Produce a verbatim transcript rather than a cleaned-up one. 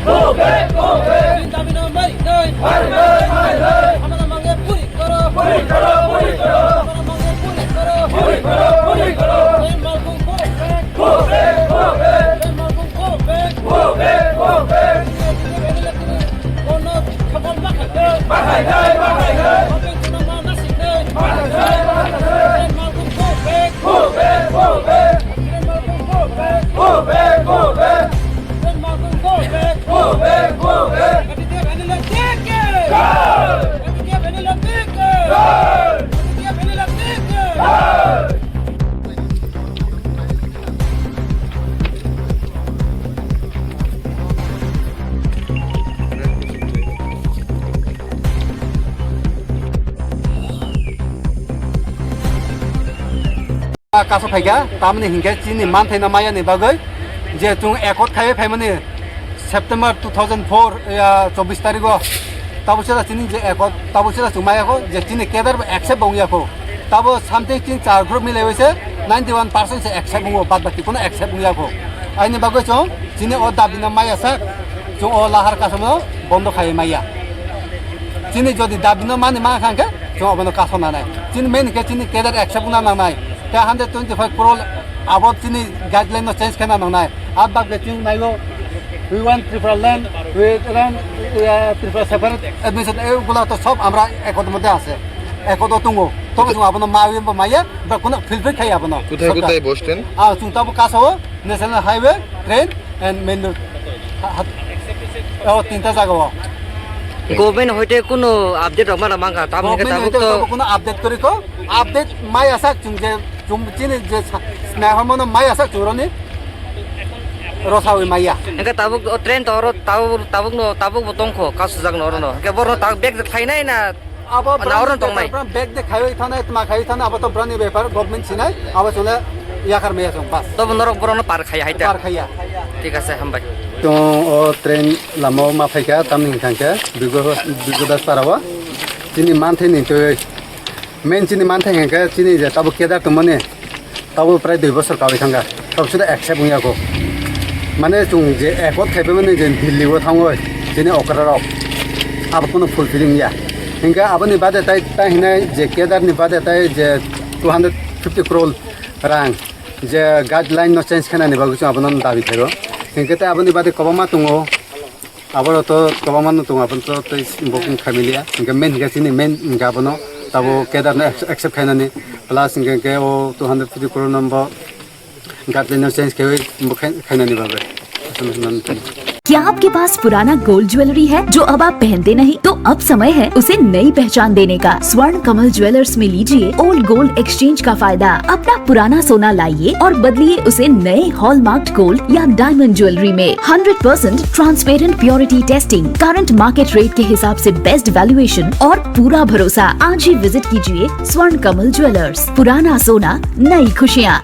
Go back, go back. Chini dabi no mari nai. Mari nai, mari nai. Hamara mange puri koro. Puri koro, puri koro. Hamara mange puri koro. Puri koro, puri koro. Hey, Malkung, go back. Go back, go back. Hey, Malkung, go back. Go back, go back. Hey, hey, hey, hey, hey. Ono khapal ma khai nai. Ma khai nai, ma khai nai. Bapen chuna ma nasik nai. Ma khai nai, ma khai nai. Hey, Malkung, go back. Go back, go back. Go back, go back. Go back, go back. Kaso phaikha, tamni hinkhe chini manthaino mayani bagwi je chwng ekot khaiwi phaimani September two thousand four, ya, chobbish tarigo, tabo sera chini je ekot, tabo sera chwng mayakho, je chini kedar bo accept bo wngya kho. Tabo something chini char group milaiwi se ninety one percent se accept wngo, bad baki kuno accept wngya kho. Aini bagwi chwng chini o dabino maya sak, chwng o lahar kasono bondo khaiwi maya. Chini jodi dabino mani ma kha hwnkhe, chwng obono kaso nanai. Chini main khe chini cadre accept wngna nangnai. Tei hundred twenty five crore abo chini guideline no change khena nangnai. Abo bagwi chwng naigo, we want Tripura land, we want, uh, Tripura separate administration, এগুলা তো সব আমরা একতার মধ্যে আছে, একতা tongo. তবে chwng abono mawi bo maya, ba kuno fulfill khai abono. কোথায় কোথায় বসতেন? Ah, chwng tabo kaso, national highway, train, and main road. Ha, ha, oh, tinta jaga o. Government hoite kuno update rok mana mangkha, tamo hwnkhe Government tabuk hoite to tabo kuno update kori ko, update maya sak chwng je, chwng chini je sa-, snai hormono maya sak chwng roni rosawi maya. Hwnkhe tabuk o train to oro tabuk, tabuk no, tabuk bo tongkho, kasujak no oro no. Hwnkhe borno tabuk bag khainai na? Abo na brand oro ni tongnai? Bepar, brand bag de khaiwi thanai, tma khaiwi thanai, abo to brand ni bepar, government sinai, abo chwngno yakar maya chwng, bas. Tobo norok borokno par khaiya hai ta? Par khaiya. Thik ase, hambai. Chwng o train lama o ma phaikha, tamni hwnkha khe Bigo, Bigo Das para o. Chini manthai ni twi, main chini manthai hwnkha khe chini je tabuk kedar tongmani. Tabo prai dui bosor kawi thangkha. Tabuk suda accept wngya kho. Mane chwng je ekot khaipaimani je Delhi o thangwi chini okra rok. Abo kuno fulfilling ya. Hingkhe aboni bade tai, tai hinai je kedar ni bade tai je two hundred fifty crore rang je guideline no change khenani bagwi chwng abono dabi khaio. Hingkhe tai aboni bade kwbangma tongo. Aboro to kwbangma no tongo, aboni to tei bokong khamiliya. Hingke main hingke chini main hingke abono tabo kedar no ac-, accept khainani. Plus hingke, hingke o two hundred fifty crore no bo guideline no change khaiwi bo khai-, khainani bagwi. Aswk no hinmani tong. क्या आपके पास पुराना gold jewellery है जो अब आप पहनते नहीं, तो अब समय है उसे नई पहचान देने का। स्वर्ण कमल ज्वेलर्स में लीजिए ओल्ड गोल्ड एक्सचेंज का फायदा। अपना पुराना सोना लाइए और बदलिए उसे नए हॉलमार्क्ड गोल्ड या डायमंड ज्वेलरी में। Hundred percent transparent purity testing, current market rate के हिसाब से बेस्ट वैल्यूएशन और पूरा भरोसा। आज ही विजिट कीजिए स्वर्ण कमल ज्वेलर्स। पुराना सोना, नई खुशियां।